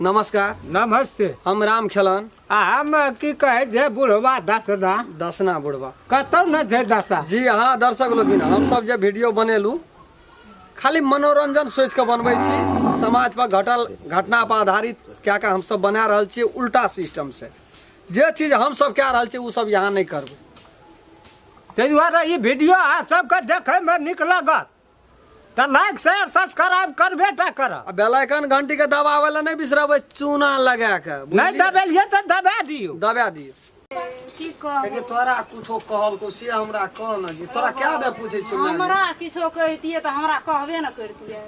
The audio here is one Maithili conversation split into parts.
नमस्कार। नमस्ते। हम राम खेलन। आ हम की कहै छै बुढ़वा दसना। दसना बुढ़वा कतौ न छै दशा। जी हाँ दर्शक लोगिन, हम सब जे वीडियो बनेलू खाली मनोरंजन सोच के बनबै छी, समाज पर घटल घटना पर आधारित क्या क्या हम सब बना रहल छी उल्टा सिस्टम से। जे चीज हम सब कए रहल छी उ सब यहाँ नहीं करबै। ताहि दुआरे ई वीडियो अहाँ सबके देखैमे नीक लागत तऽ लाइक शेयर सब्सक्राइब करबे टा करब। आ बेल आइकन घंटी के दबाबै लए नहि बिसरबै, चूना लगा के। नहि दबेलियै तऽ दबा दियौ। दबा दियौ। की कहब? लेकिन तोरा कुछो कहलको से हमरा कह न जी, तोरा क्या दे पूछै छियौ? हमरा किछो कहितियै तऽ हमरा कहबे न करतियै।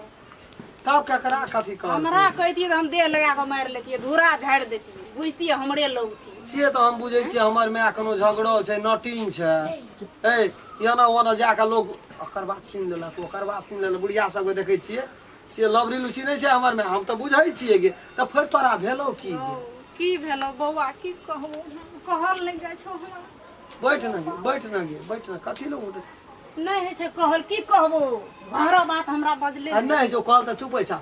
तब केकरा कथी कहलकै? हमरा कहितियै तऽ हम देह लगा कऽ मारि लेतियै, धूरा झाड़ि देतियै, बुझतियै हमरे लोग छी। से तऽ हम बुझै छियै, हमर माय कोनो झगड़ो छै, नटीन छै। ए एना ओना जाकऽ लोग ओकर बात सुनि लेलक, ओकर बात सुनि लेलक। बुढ़िया सबके देखै छियै से लबरी लुची नहि छै हमर माय, हम तऽ बुझै छियै गे। तऽ फेर तोरा भेलौ की गे? की भेलौ बौआ, की कहबौ, कहल नहि जाइ छौ हमरा। बैठ न गे, बैठ न गे, बैठ न। कथी लए उठै? नहि होइ छै कहल, की कहबौ, घरो बात हमरा बजले। आ नहि होइ छौ कहल तऽ चुपै छा।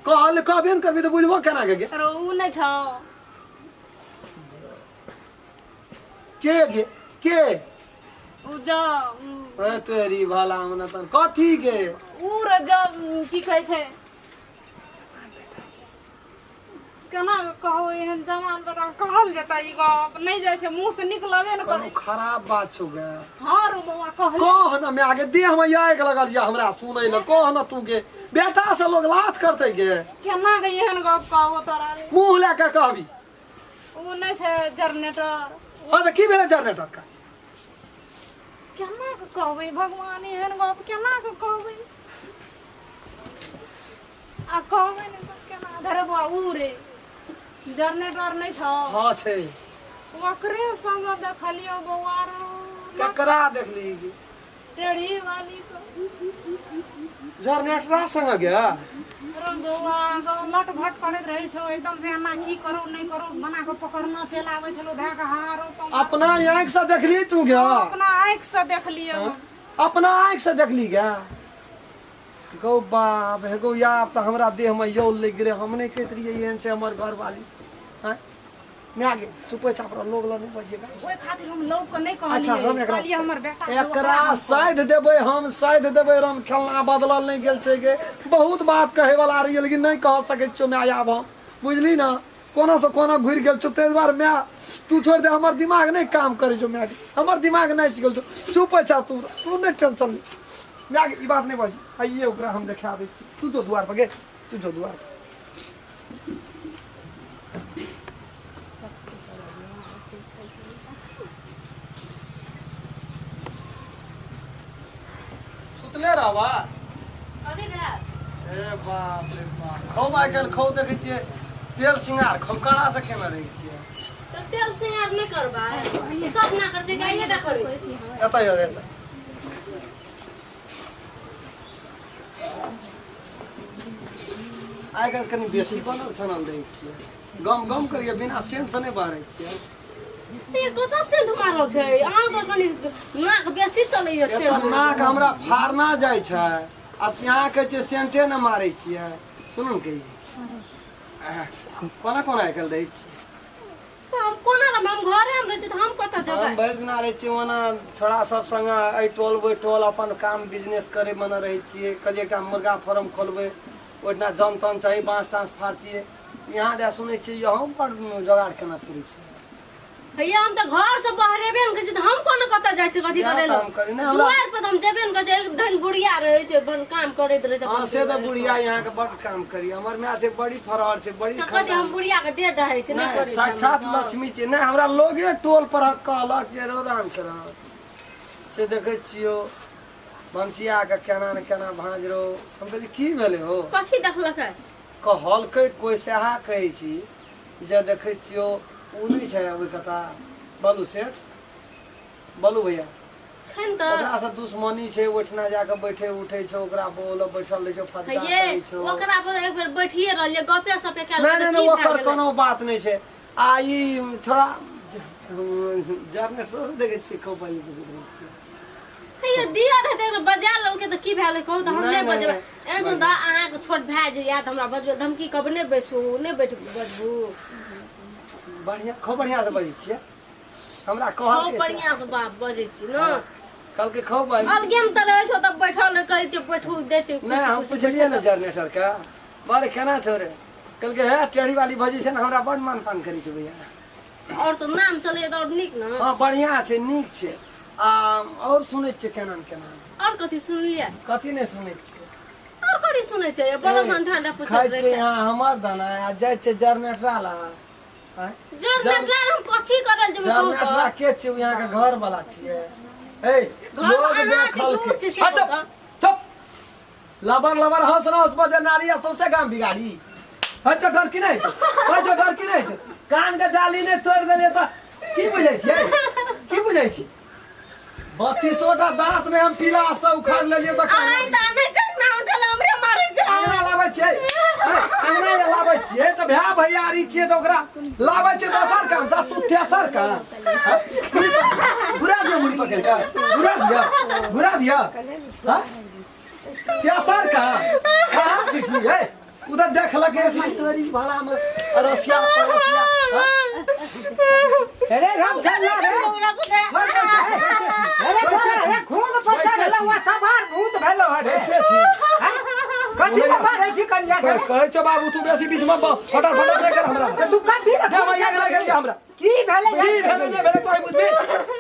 कहल कहबे ने करबी तऽ बुझबो केना गे? रो उ नहि छौ के गे? के उ जा ए तेरी भला मने तन कथी गे? उ रे जा, की कहै छै, केना कहू, एहन जवान बेटा कहल जेतै ई गप? नहि जाइ छै मुँह से निकलबे ने कोनो करै। खराब बात छौ गे? हाँ रो बौआ, कहल कह न माय गे, देह में आगि लगल या हमरा सुनै ल। कह न तू गे, बेटा से लोग लाथ करतै गे। केना के एहन गप कहबो तोरा रे? मुँह लए के कहबी। उ नहि छै जनरेटर। हाँ तऽ की भेलै जनरेटर के? केना के कहबै भगवान, एहन गप केना के कहबै? आ कहबै ने तऽ केना धरे बौआ? उ रे जनरेटर नहि छौ? हाँ छै। ओकरे संग देखलियौ बौआ रो। केकरा देखली गे? टेढ़ी वाली के। जनरेटरा संग गे? रो बौआ गो, लट भट करैत रहै छौ एकदम से, एना की करू नहि करू बना कऽ पकड़ना चलि आबै छलौ धए कऽ हारो। अपना आँखि से देखली तू गे? अपना आँखि से देखलियौ। अपना आँखि से देखली गे? गौ बाप हे गौ, आब तऽ हमरा देह में यौल लागि गेलै। हम नहि कहैत रहियै एहन छै हमर घरवाली। आँय माय गे, चुपे चाप रह, लोग लग नहि बजिएगा। ओहि खातिर हम लोग के नहि अच्छा कहलियै। हम एकरा कहलियै हमर बेटा छै, एकरा ओकरा हम साधि देबै, हम साधि देबै। राम खेलना बदलल नहि गेल छै गे। बहुत बात कहै वाला रहियै लेकिन नहि कह सकै छियौ माय। आब हम बुझली ने कोना से कोना घुरि गेल छौ, ताहि दुआरे माय तू छोड़ि दे। हमर दिमाग नहि काम करै छौ माय, हमर दिमाग नाचि गेल छौ। चुप छा तू, तू नहि टेंशन ले माय, ई बात नहि बाजी। आइए ओकरा हम देखा दै छी। तू जो दुआर पर गे, तू जो दुआर पर। सुतले रहबा? कथी भेल? ए बाप रे बाप, खूब आइ काल्हि खूब देखै छियै तेल सिंगार खूब कड़ा से खेने रहै छियै। तऽ तेल सिंगार नहि करबै? सब ना करै छै, गाइए टा करै छै। एतऽ यौ, एतऽ आइ काल्हि कनि बेसी बनल छनल रहै छियै, गम गम करियै, बिना सेंट से नहि बहरै छियै। ये कतऽ सेंट मारल छै अहाँके? कनि नाक बेसी चलैया एतऽ सेंट। नाक हमरा फाड़ना जाइ छै आ यहाँ कहै छियै सेंटे नहि मारै छियै। सुनू ने, कहै कोना कोना आइ काल्हि रहै छियै? हम कोना रहबै? हम घरे मे रहै छी तऽ हम कतऽ जेबै? हम भरि दिना रहै छियै ओना छोड़ा सब संगे एहि टोल ओहि टोल, अपन काम बिजनेस करै मने रहै छियै। कहलियै एकटा मुर्गा फार्म खोलबै, ओहिठिना जन तन चाही, बाँस ताँस फाड़तियै। यहाँ जा सुनै छियै यहूँ पर जोगाड़ केना पुरै छै। भैया, हम तऽ घर से बहरेबे ने करै छी तऽ हम कोना कतऽ जाइ छी कथी इएह करै तऽ लए? हम करी नहि हमरा। दुआरि पर तऽ हम जेबे ने करै छी। एक दिन बुढ़िया रहै छै, अपन काम करैत रहै छै। हँ अपन से तऽ बुढ़िया यहाँके बड काम करी। हमर माय छै बड़ी फरहर छै, बड़ी तऽ कहै हम बुढ़िया के डेढ़ रहै छै, नहि नहि करै छै साक्षात हमर सब। लक्ष्मी छै। नहि हमरा लोगे टोल पर कहलक जे रौ राम चरण से देखै छियौ भनसिया के केना ने केना भाँज रौ। हम कहलियै की भेलै हो? कथी देखलकै? कहलकै कोइ सएह कहै छी जे देखै छियौ उ नहि छै ओहि कता बलू सेठ, बलू भैया छै ने तऽ ओकरा से दुश्मनी छै। ओहिठिना जाके बैठे उठे छौ, ओकरा बोल बैठल रहै छौ, फजदा हे करै छौ। ओकरा पर एक बेर बैठिए रहलियै, गपे सपे कए नहि लेलियै, नहि की नहि भए ओकर गेलै? कोनो बात नहि छै। आ ई थोड़ा जनरेटर देखै छियै, खूब बजैत रहै छियै। हे यो दिया रहते अगर बजा लेलकै तऽ की भेलै कहू तऽ हम नहि, नहि नहि, बजेबै एहन सुन तऽ अहाँके छोट भए जाइए तऽ हमरा बजबै धमकी कहबै नहि बैसू नहि बैठ बजबू बढ़िया खूब बढ़िया से बजै छियै हमरा खूब कहलकै से। बढ़िआँ से बाप बजै छी ने कहलकै खूब बढ़िया अलगे मे तऽ रहै छौ तऽ बैठल कहै छै बैठू दै छै नहि हम पुछलियै ने जनरेटर के बड़ केना छौ रे कहलकै हे टेढ़ी वाली भौजी छै ने हमरा बड़ मान पान करै छै भैया आओर तऽ नाम चलैए तऽ आओर नीक ने हँ बढ़िआँ छै नीक छै आ आओर सुनै छियै केना ने केना आओर कथी सुनलियै कथी नहि सुनै छियै आओर कथी सुनै छै बोलो सन ठंडा खाइ पूछैत रहै छियै छै यहाँ हमर दाना आ जाइ छियै जनरेटरा ला आँय? जोर नेटला हम कथी करल जेबै कहू जनरेटरा तऽ के छियै ओ यहाँके घर वाला छियै ए घर लोग अहाँ छै कि देखलकै उ छै से हँ, चुप कहू तऽ? चुप लबर लबर हंस न हंस बजे नारी आ सौंसे गाम बिगाड़ी हँ चो डर की नहि छै हँ चो डर की नहि छै कान के जाली नहि तोड़ि देलियै तऽ की बुझै छियै की बुझै छी बत्तीसो टा दाँत नहि हम पीला से उखाड़ लेलियै तऽ आइ तऽ नहि चलना उठल हमरे मारै छै अंगना लाबै छियै अंगना जे लाबै छियै तऽ भाय भैयारी छियै तऽ ओकरा लाबै छियै दोसर काम से तू तेसर काम घुरा दियौ मुड़ी पकड़ि कऽ घुरा दियौ घुरा दियौ हँ तेसर काम कहाँ चिट्ठी है उधर देखलक है तोरी भला में अरसिया पड़ोसिया हाँ? अरे राम खेलना रे मर मर के छी, बैठे छी, अरे तोरा अरे खून पर चढ़ल हुआ सवार भूत भेलो रे बैठे छी कथी ले मारै छी कनिया के कहै छौ बाबू तू बेसी बीच में फटर फटर नहि कर हमरा तऽ तू कथी ले दे भैया के लगे हमरा की भेलै की भेलै नहि भेलै तोय बुझबी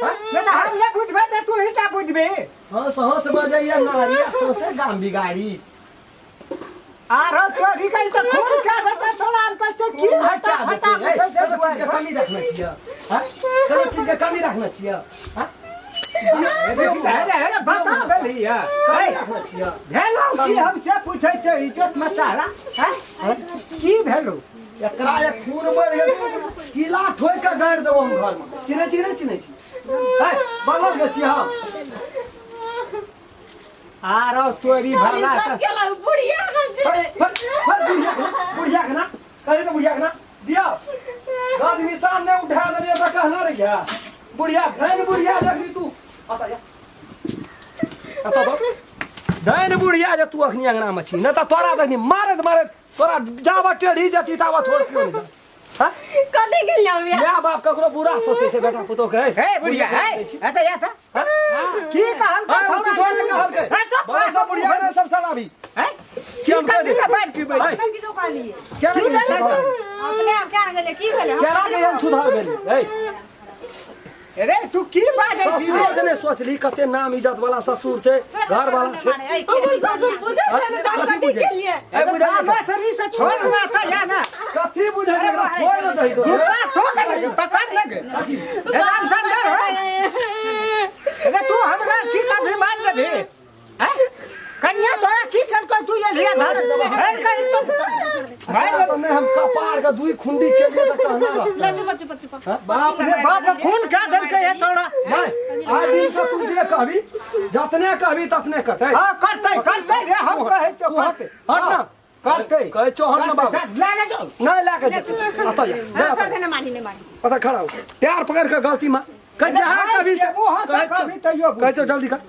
हाँ? नहि तऽ हम नहि बुझबै तऽ तू ही टा बुझबी हंस हंस बजैया नारी आ सौंसे गाम बिगाड़ी आरो तोरी कहि तऽ खून खा देतै सोना हम कहै छियै की हटा फटा फटा देतै उठै छै कोनो चीज के कमी रखने छियै हाँ? कोनो चीज के कमी रखने छियै हाँ? अरे अरे बता भेलियै कमी रखने छियै भेलौ की हम से पूछै छियै इज्जत मचारा हैं की भेलौ एकरा एक खून बढ़ गेल किला ठोकि के गाड़ि देबो हम घर में चिन्है छी कि नहि चिन्है छी है बगल के छियै हम आरो तोरी भला सब केला बुढ़िया खान छै फट फट फट बुढ़िया के ना बुढ़िया के ना कहे तो बुढ़िया के ना दिया गद निशान नहीं उठा देलिए तो कहना रहिया बुढ़िया धन बुढ़िया देखली तू अता जा अता दो धन बुढ़िया जे तू अखनी अंगना में छी न त तोरा देखनी मारत मारत तोरा जाबा टेढ़ी जती ताबा छोड़ क्यों नहीं हाँ कथी के लिया माय बाप ककरो बुरा सोचे छै बेटा पुतोह के हे बुढ़िया हे एतऽ या तऽ की कहल हाँ, कुछ और नहीं कहल के बड़ा सा बुढ़िया ने सब साला भी हैं की की दे बात की बात है किछो कहलियै क्या की भेलै? अपने आप क्या गेलै की भेलै हम केना के हम सुधार भेली है अरे तू की बाजै छी ससुर के नहि सोचली कते नाम इज्जत वाला ससुर छै घर वाला छै हमर ससुर बुझै छै ने जान कथी कथी बुझै के लिए ए बुझै हमरा शरीर से छोड़ ना था या ना कथी बुझै छै एकरा छोड़ ने दही तो गुस्सा ठोक लगे पकड़ लगे ए रामचंद्र हो अरे तू हमरा की कभी मार देबी हैं कन्या तोरा की कलको तू ये लिया धर धर कहीं तो मार तो नहीं हम कपार के दुई खुंडी के लिए तो कहना रहता चुप चुप चुप बाप रे बाप रे खून क्या देलकै ये छोड़ा नहीं आज दिन से तू जे कहबी जतने कहबी ततने कहते हां करतै करतै रे हम कहै छौ तू हट करतै हट ना करतै कहै छौ हट ना बाबू ले ले जाओ नहीं ला के जा अतः जा जा छोड़ देना मारी नहीं मारी अतः खड़ा हो प्यार पकड़ के गलती मां कह जहाँ कभी से मुँह से कहै छौ- कभी तैयो कहै छौ जल्दी कर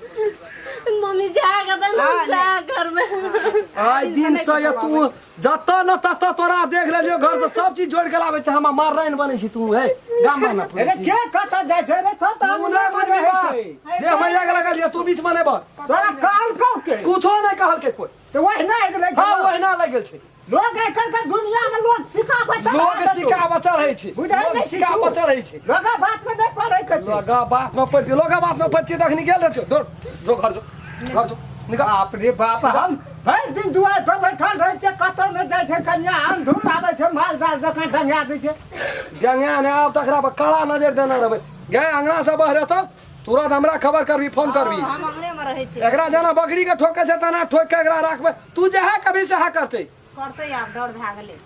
मम्मी जा के तऽ हाँ, सा घर में आइ दिन से ये तू जतऽ न ततऽ तोरा देख लेलियो घर से सब चीज जोड़ के लाबै छै हमरा मार बनै छी तू हे गाम में न अरे के कतऽ जाइ छै रे सब तऽ तू अंगना नहि मे बुझबी रहै बात छै देह मैया के लगलियै तू बीच में नहि बज तोरा कान कहू के कुछो नहि कहलकै कोइ तऽ ओहिना आबि गेलै हँ ओहिना लागि गेल छै लोग आइ काल्हि के दुनिया में लोग सिखाबै छै लोग सिखाबऽ चढ़ै छै बुझै लोग नहि छी सिखाबऽ तू। चढ़ै छै लोग बात में नहि पड़ै के छै लोगा बात में पड़ती लोगा बात में पड़ती तखनी गेल रहतौ दौड़ जो घर जो घर जो निकल बाप रे बाप हम भरि दिन दुआर पर बैठल रहै छियै कतौ नहि जाइ छै कनिया आम धूम आबै छै माल जाल जकाँ डंगा दै छै जंगा ने आब तकरा पर कड़ा नजर देने रहबै गए अंगना से बहरे तो तुरंत हमरा खबर करबी फोन करबी हम अंगने में रहै छी एकरा जेना बकरी के ठोके छै तेना ठोक के एकरा राखबै तू जहे कभी सएह करतै करतै आब डर भए गेलै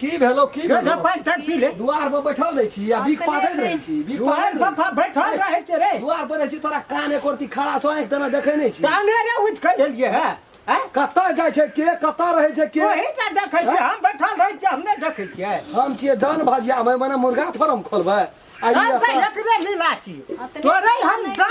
की भेलो की जो भेलो पानि तानि पी ले दुआर पर बैठल रहै छी आ भीख पाथैत रहै छी भीख दुआर पाथैत पर बैठल रहै छै रे दुआर पर रहै छी तोरा कान एको रत्ती खड़ा छौ आँखि तेना देखै नहि छी काने रे उठि कऽ एलियै हे आँय? कतऽ जाइ छै के कतऽ रहै छै के ओही टा देखै छियै हम बैठल रहै छियै हम नहि देखै छियै हम छियै जान भजियाबै मने मुर्गा फार्म खोलबै आ ई हम तऽ एतऽ एकरे लीला छी तोरे हम